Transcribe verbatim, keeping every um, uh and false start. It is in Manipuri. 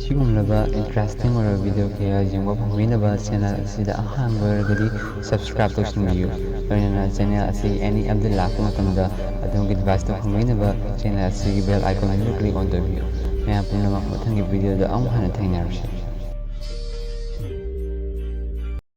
ꯁꯤꯒꯨꯝꯂꯕ interesting ꯑꯣꯏꯔꯕ video ꯀꯌꯥ ꯌꯦꯡꯕ ꯐꯪꯕꯤꯅꯕ channel ꯑꯁꯤꯗ ꯑꯍꯥꯟꯕ ꯑꯣꯏꯔꯒꯗꯤ subscribe ꯇꯧꯁꯤꯟꯕꯤꯌꯨ꯫ ꯂꯣꯏꯅꯅ channel ꯑꯁꯤ any update ꯂꯥꯛꯄ ꯃꯇꯝꯗ ꯑꯗꯣꯝꯒꯤ device ꯇ ꯐꯪꯕꯤꯅꯕ channel ꯑꯁꯤꯒꯤ bell icon ꯑꯗꯨ click on ꯇꯧꯕꯤꯌꯨ꯫ ꯃꯌꯥꯝ ꯄꯨꯝꯅꯃꯛ ꯃꯊꯪꯒꯤ video ꯗ ꯑꯃꯨꯛ ꯍꯟꯅ ꯊꯦꯡꯅꯔꯁꯤ꯫